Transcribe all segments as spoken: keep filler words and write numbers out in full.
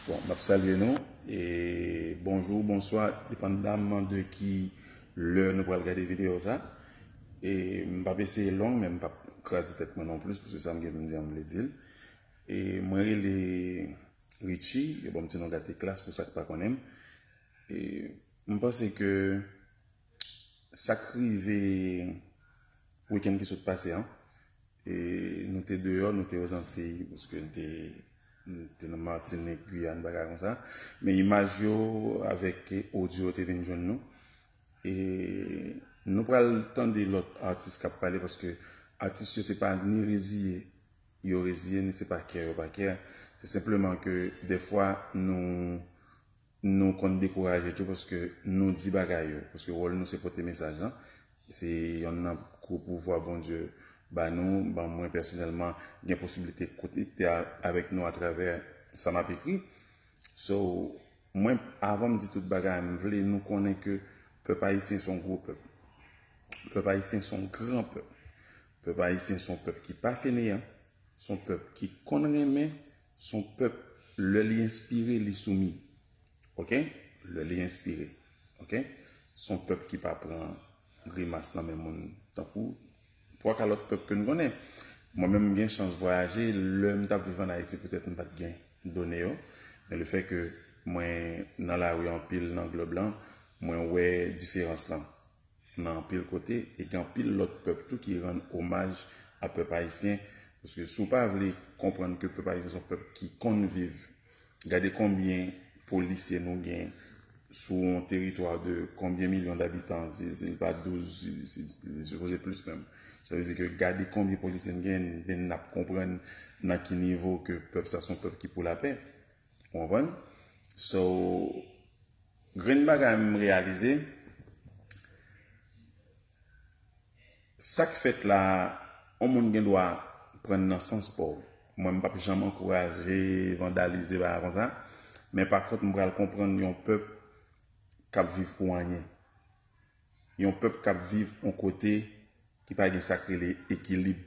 Bon, m ap salye nou. E bonjou, bonswa, depandaman de ki lè nou pral gade videyo sa. E m p ap eseye long, men m p ap kraze tèt mwen non plis, paske sa m gen pou m di an, m vle di l. E mwen rele Richie, yo ban m ti non Gate Klas pou sa k pa konnen m. E m panse ke sa k rive wikenn ki sot pase an, e nou te deyò, nou te Ozantiy, paske nou te, nou te nan Matinik, Giyàn, bagay konsa. Men imaj yo avèk odyo yo te vin jwenn nou. E nou pral tande lòt atis k ap pale, paske atis yo se pa ni reziye yo reziye, ni se pa kè yo pa kè. Se senpleman ke dèfwa nou, nou konn dekouraje tou paske nou di bagay yo. Paske wòl nou se pote mesaj lan. Se yonn nan gwo pouvwa Bondye ba nou, ban mwen pèsonèlman, gen posiblite konekte a- avèk nou atravè sa m ap ekri. So, mwen, avan m di tout bagay, m vle nou konnen ke pèp ayisyen se yon gwo pèp. Pèp ayisyen se yon gran pèp. Pèp ayisyen se yon pèp ki pa feneyan, se yon pèp ki konn renmen, se yon pèp, lè li enspire, li soumi. Oke? Lè li enspire. Oke? Se yon pèp ki pa pran grimas nan men moun tankou twa ka lòt pèp ke n konnen. Mwen menm, m gen chans vwayaje, lè m t ap viv ann Ayiti, petèt m pa t gen done yo. Men lefètke mwen nan lari anpil nan glòb lan, mwen wè diferans lan nan anpil kote, e gen anpil lòt pèp tou ki rann omaj a pèp ayisyen, paske si w pa vle konprann ke pèp ayisyen se yon pèp ki konn viv, gade konbyen polisye nou gen sou yon teritwa de konbyen milyon dabitan, si, si l pa douz, si, si, li sipoze plis menm. Sa vle di ke gade konbyen polisye n gen, then n ap konprann nan ki nivo ke pèp sa se yon pèp ki pou lapè. Ou konprann? So, grenn bagay m reyalize, sa k fèt la, yon moun gen dwa pran nan sans pa w. Mwen, m p ap janm ankouraje vandalize bagay konsa. Men pa kont, m pral konprann yon pèp k ap viv pou anyen. Yon pèp k ap viv yon kote ki pa gen sa k rele ekilib.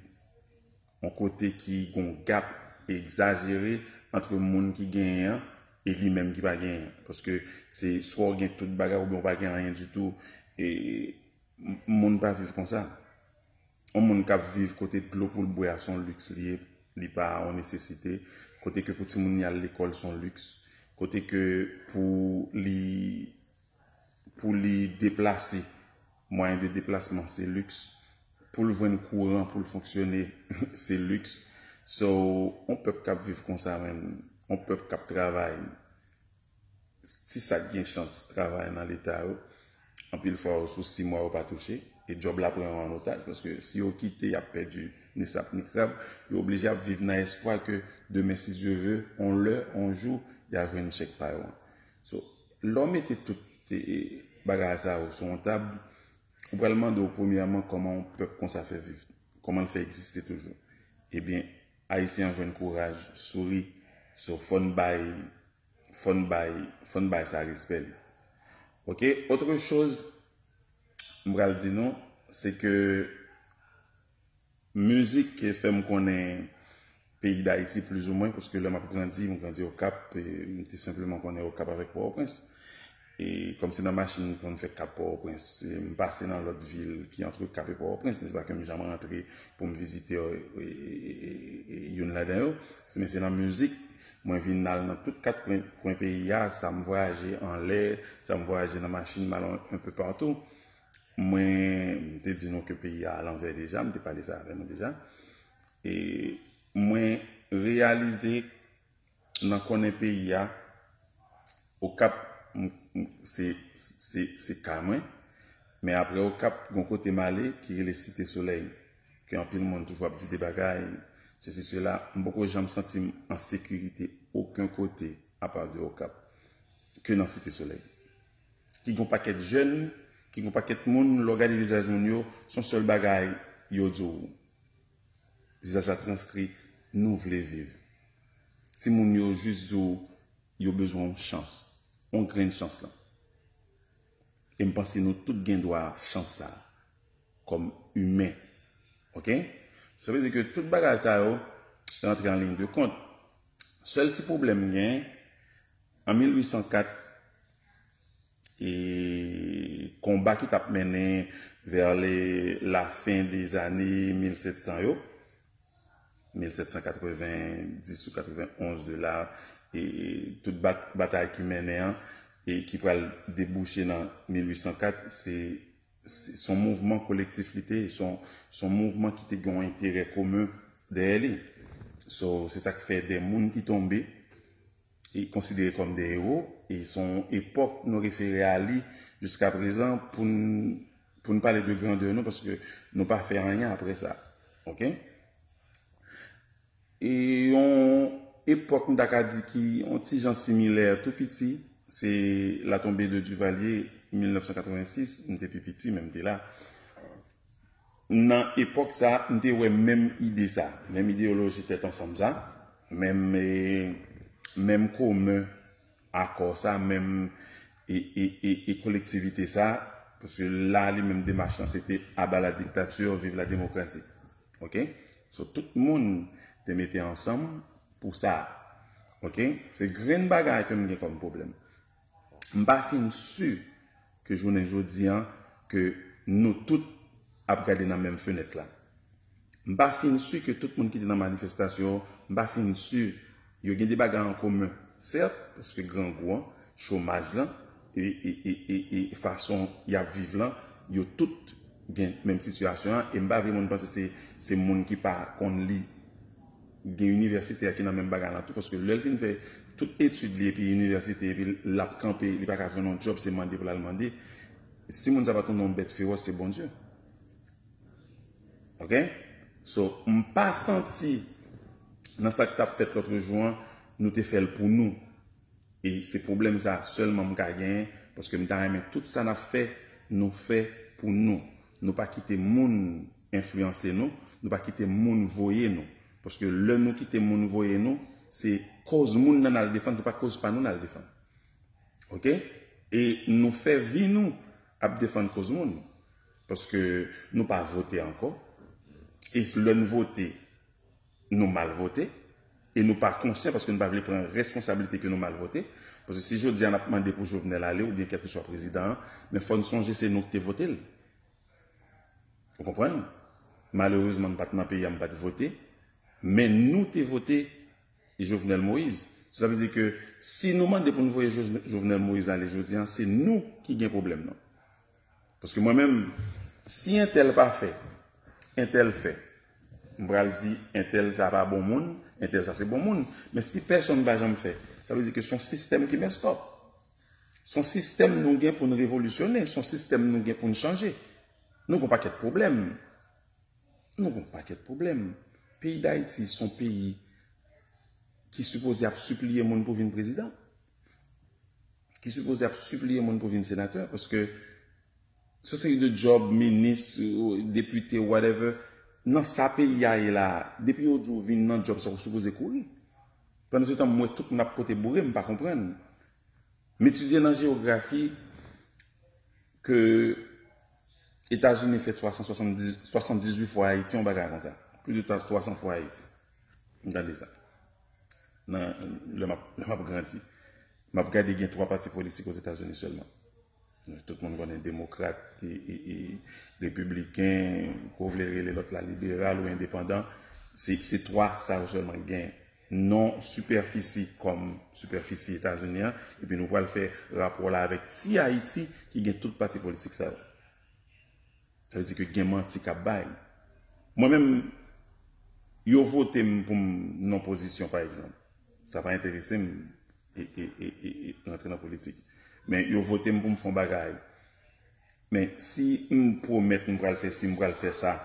Yon kote ki gon gap egzajere ant moun ki genyen an e li menm ki pa genyen. Paske se swa w gen tout bagay oubyen w pa gen anyen ditou. E m- moun pa viv konsa. Yon moun k ap viv kote dlo pou l bwè a se yon liks li ye, li pa yon nesesite. Kote ke pou timoun li al lekòl se yon liks. Kote ke pou li, pou li deplase, mwayen de deplasman se liks. Pou l jwenn kouran pou l fonksyone, se liks. So, yon pèp k ap viv konsa menm, yon pèp k ap travay, ti sa k gen chans travay nan leta yo, anpil fwa yo sou sis mwa yo pa touche, e djòb la pran yo an otaj, paske si yo kite, y ap pèdi ni sap ni krab, yo oblije ap viv nan espwa ke demen, si Dye ve, on lè, on jou, y a jwenn chèk pa yo an. So, lè w mete tout e, e, bagay sa yo sou yon tab, ou pral mande w premyèman kòman yon pèp konsa fè viv, kòman l fè egziste toujou. Ebyen, Ayisyen an jwenn kouraj, souri, so fò n bay, fò n bay, fò n bay sa respè li. Oke, autre chose, m pral di nou, se ke mizik ke fè m konnen peyi Dayiti plizoumwen, paske lè m ap grandi, m grandi Okap, e m te senpleman konnen Okap avèk Pòtoprens. E kòm se nan machin m konn fè Cap Pòtoprens, e m pase nan lòt vil ki antre Cap e Pòtoprens, men se pa ke m janm rantre pou m vizite, e, e, e, e, youn ladan yo. Se, men se nan mizik, mwen vin al nan tout kat kwen, kwen peyi a, sa m vwayaje anlè, sa m vwayaje nan machin, m al un peu partout. Mwen, m te di nou ke peyi a alanvè deja, m te pale sa avè nou deja. E mwen reyalize nan konnen peyi a, Okap, m- m- se, se, se ka mwen. Men apre Okap, gon kote m ale ki rele Site Solèy, ke anpil moun toujou ap di de bagay, sesi, sela. M poko janm santi m an sekirite okenn kote apa de Okap ke nan Site Solèy. Ki gon pakèt jèn, ki gon pakèt moun, lè w gade vizaj moun yo, se yon sèl bagay yo di w. Vizaj la transkri, nou vle viv. Timoun yo jis di w yo bezwen yon chans, yon grenn chans lan. E m panse nou tout gen dwa chans sa a, kòm imen. Oke? Sa vle di ke tout bagay sa yo rantre an liy de kont. Sèl ti pwoblèm m genyen, An mil uit san kat, e konba ki t ap mennen vè le, lafen de zane mil sèt san yo, mil sèt san katrevenndis ou katrevenn onz de la, e tout bat, batay ki mennen an, e ki pral debouche nan mil uit san kat, se, se, se yon mouvman kolektif li te ye, se yon, se yon mouvman ki te gen yon enterè komen dèyè li. So, se sa k fè de moun ki tonbe, e konsidere kòm de ewo, e se yon epòk nou refere a li jiska prezan pou n, pou n pale de grandè nou, paske nou pa fè anyen apre sa. Oke? E yon epòk, m ta ka di ki yon ti jan similè, tou piti, se la tombée de Duvalier, mil nèf san katrevenn sis, m te pi piti, men m te la. Nan epòk sa, m te wè menm ide sa, menm ideyoloji tèt ansanm sa, menm, e, menm komen akò sa, menm e, e, e, e kolektivite sa, paske la, li menm, demach lan, se te aba la diktatè, viv la demokrasi. Oke? So, tout moun te mete ansanm pou sa. Oke? Se grenn bagay ke m gen kòm pwoblèm. M pa fin si ke jounen jodi an, ke nou tout ap gade nan menm fenèt la. M pa fin si ke tout moun ki te nan manifestasyon, m pa fin si yo gen de bagay an komen. Sèt, paske grangou an, chomaj lan, e, e, e, e, e fason y ap viv lan, yo tout gen menm sitiyasyon an, e m pa vle moun panse se, se moun ki pa konn li, gen inivèsitè ki nan menm bagay lan tou, paske lè l fin fè tout etid li epi inivèsite, epi l ap kanpe, li pa ka jwenn yon djòb, se mande pou l al mande. Si moun sa pa t yon bèt fewòs, se Bondye. Oke? So, m pa santi nan sa k t ap fèt lòt jou an, nou te fè l pou nou. E se pwoblèm sa sèlman m ka genyen, paske m ta renmen tout sa n ap fè, nou fè pou nou. Nou pa kite moun enfliyanse nou, nou pa kite moun voye nou. Paske lè nou kite moun voye nou, se kòz moun nan n al defann, se pa kòz pa nou n al defann. Oke? E nou fè vi nou ap defann kòz moun. Paske nou pa vote ankò. E lè n vote, nou mal vote. E nou pa konsyan paske nou pa vle pran responsablite ke nou mal vote. Paske si jodi a n ap mande pou Jovenel ale oubyen kèlkeswa prezidan an, men fò n sonje se nou ki te vote l. Ou konprann? Malerezman, m pa t nan peyi a, m pa t vote. Men nou te vote Jovenel Moïse. Sa vle di ke si nou mande pou n voye Jo-, Jovenel Moïse ale jodi a, se nou ki gen pwoblèm nan. Paske mwen menm, si entèl pa fè, entèl fè, m pral di entèl sa pa bon moun, entèl sa se bon moun. Men si pèsonn pa janm fè, sa vle di ke se yon sistèm ki messed up. Se yon sistèm nou gen pou n revolisyone, se yon sistèm nou gen pou n chanje. Nou gen yon pakèt pwoblèm. Nou gen yon pakèt pwoblèm. Peyi Dayiti se yon peyi ki sipoze ap sipliye moun pou vin prezidan. Ki sipoze ap sipliye moun pou vin senatè, paske se yon seri de djòb, minis, depite, whatever, nan sa peyi a ye la, depi yo di w vin nan djòb sa, ou sipoze kouri. Pandan se tan, m wè tout moun ap pote boure, m pa konprann. M etidye nan jewografi ke Etazini fè twa san swasanndis, swasanndizuit fwa Ayiti, yon bagay konsa. Plis de twa san fwa Ayiti. M tande sa. Nan, lè m ap, lè m ap grandi. M ap gade gen twa pati politik Ozetazini sèlman. Tout moun konnen demokrat, e, e, e repibliken, kou w vle rele lòt la, liberal ou endepandan. Se, se twa sa yo sèlman k gen non sipèfisi kòm sipèfisi Etazini an, epi nou pral fè rapò la avèk ti Ayiti ki gen tout pati politik sa yo. Sa vle di ke gen manti k ap bay. Mwen menm, yo vote m pou m nan pozisyon, pa egzanp. Sa pa enterese m e, e, e, e, e rantre nan politik. Men yo vote m pou m fè yon bagay. Men si m pwomèt m pral fè si, m pral fè sa.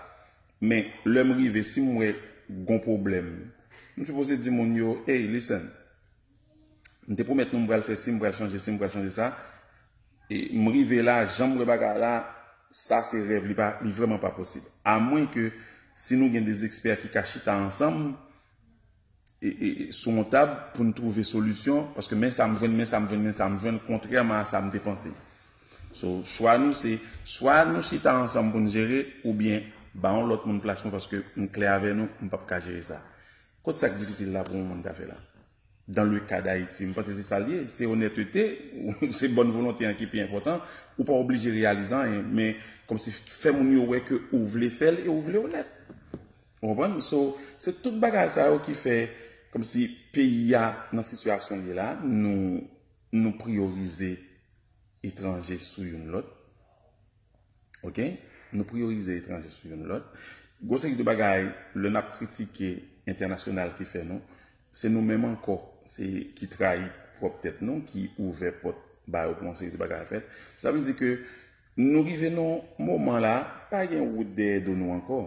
Men lè m rive, si m wè gon pwoblèm, m sipoze di moun yo, "Hey, listen, m te pwomèt nou m pral fè si, m pral chanje si, m pral chanje sa." E m rive la, jan m wè bagay la, sa se rèv, li pa, li vrèman pa posib. Amwen ke si nou gen de ekspè ki ka chita ansanm, e, e, e, sou yon tab pou n twouve solisyon, paske men sa m jwenn, men sa m jwenn, men sa m jwenn, kontrèman a sa m te panse. So, chwa nou se, swa nou chita ansanm pou n jere, oubyen ba yon lòt moun plas mwen, paske m klè avè nou, m p ap ka jere sa. Kot sa k difisil la pou yon moun ta fè la? Dans le cas d'Haïti, m panse se sa l ye. Se onètete, se bòn volonte an ki pi enpòtan. Ou pa oblije reyalize anyen, men kòmsi fè moun yo wè ke ou vle fè l e ou vle onèt. Ou konprann? So, se tout bagay sa yo ki fè kòmsi peyi a nan sitiyasyon l ye la, nou, nou priyorize etranje sou youn lòt. Oke? Nou priyorize etranje sou youn lòt. Gwo seri de bagay, lè n ap kritike entènasyonal ki fè nou, se nou menm ankò, se ki trayi pwòp tèt nou, ki ouvè pòt ba yo pou yon seri de bagay fèt. Sa vle di ke nou rive nan moman la, pa gen wout dèyè do nou ankò.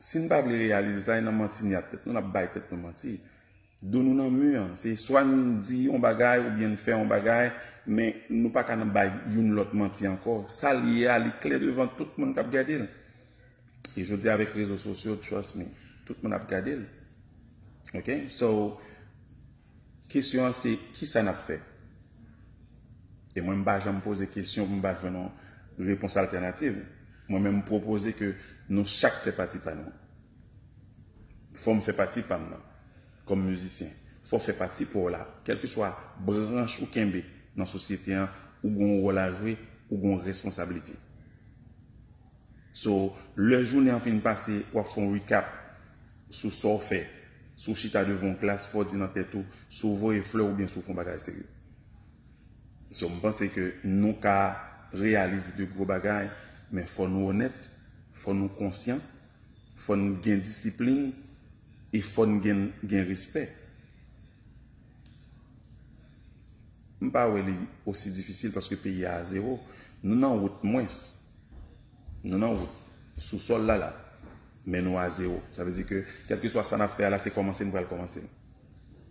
Si n pa vle reyalize sa, e nan manti n y ap tèt nou, n ap bay tèt nou manti. Do nou nan mi an. Se swa n di yon bagay oubyen n fè yon bagay, men nou pa ka nan bay youn lòt manti ankò. Sa l ye a, li klè devan tout moun k ap gade l. E jodi a, avèk rezo sosyo, trust me, tout moun ap gade l. Oke? So, kesyon an se, kisa n ap fè? E mwen, m pa janm poze kesyon pou m pa jwenn yon repons altènativ. Mwen menm, m pwopoze ke nou chak fè pati pa nou. Fò m fè pati pa m nan, kòm mizisyen. Fò w fè pati pa w la. Kèlkeswa branch ou kenbe nan sosyete an, ou gen yon wòl a jwe, ou gen yon responsablite. So, lè jounen an fin pase, w ap fè yon recap sou sa w fè. Si w chita devan yon klas, fò w di nan tèt ou, si w voye flè oubyen si w fè yon bagay serye. So, m panse ke nou ka reyalize de gwo bagay, men fò nou onèt, fò nou konsyan, fò n gen disiplin, e fò n gen, gen respè. M pa wè li osi difisil paske peyi a a zewo. Nou nan wout mwens. Nou nan wout. Sou sòl la la. Men nou a zewo. Sa vle di ke, kèlkeswa sa n ap fè a la, se kòmanse n pral kòmanse.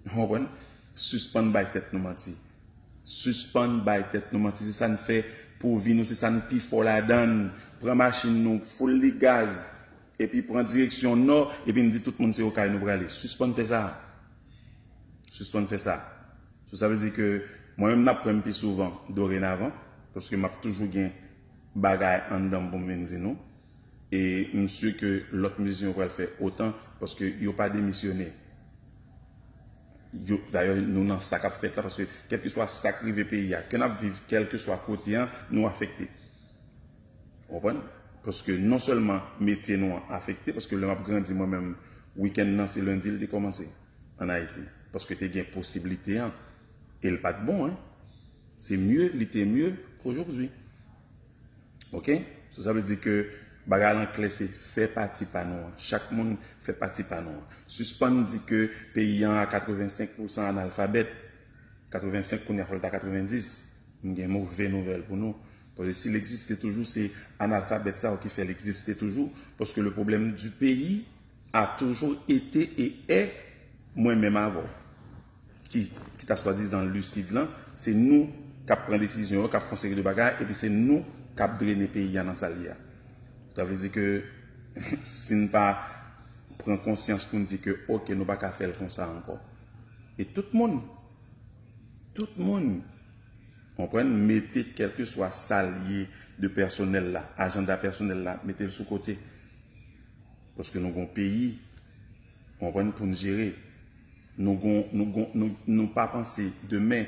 Ou konprann? Sispann bay tèt nou manti. Sispann bay tèt nou manti. Se sa n fè pou vi nou, se sa n pi fò ladan l. Pran machin nou, foul li gaz, epi pran direksyon nò, epi n di tout moun se Okay nou prale. Sispann fè sa. Sispann fè sa. So, sa vle di ke mwen menm n ap wè m pi souvan dorenavan, paske m ap toujou gen bagay anndan m pou m vin di nou. E m si ke lòt mizisyen yo pral fè otan, paske yo pa demisyone. Yo, dayè, nou nan sa k ap fèt la, paske kèlkeswa sa k rive peyi a, ke n ap viv kèlkeswa kote an, nou afekte. Ou konprann? Paske non sèlman metye nou an afekte, paske lè m ap grandi mwen menm, wikenn nan se lendi l te kòmanse ann Ayiti. Paske te gen posiblite an. E l pa t bon, en. Se mye, li te mye k'aujourd'hui. Oke? So, sa vle di ke bagay lan klè se fè pati pa nou an. Chak moun fè pati pa nou an. Sispann di ke peyi an a katrevensenk pousan analfabèt. Katrevensenk kounye a fò l ta katrevendis. M gen move nouvèl pou nou. Paske si l egziste toujou, se analfabèt sa yo ki fè l egziste toujou. Paske le problème du pays a toujours été et est mwen menm avè w. Ki, ki ta swadizan lisid lan, se nou k ap pran desizyon yo, k ap fè yon seri de bagay, epi se nou k ap drene peyi a nan sa l ye a. Sa vle di ke si n pa pran konsyans pou n di ke, oke, nou pa ka fè l konsa ankò. E tout moun, tout moun, konprann, mete kèlkeswa sa l ye de pèsonèl la, ajanda pèsonèl la, mete l sou kote. Paske nou gon peyi, konprann, pou n jere. Nou gon, nou gon, nou, nou pa panse demen.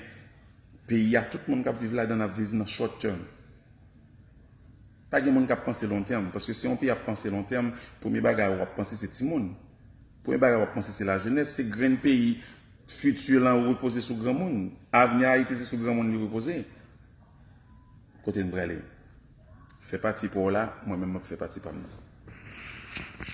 Peyi a, tout moun k ap viv ladan l ap viv nan short term. Pa gen moun k ap panse long term, paske si yon peyi ap panse long term, premye bagay w ap panse se timoun. Premye bagay w ap panse se lajenès, se grenn peyi fiti lan repoze sou granmoun. Avni Ayiti se sou granmoun li repoze. Kote n prale? Fè pati pa w la, mwen menm m ap fè pati pa m nan.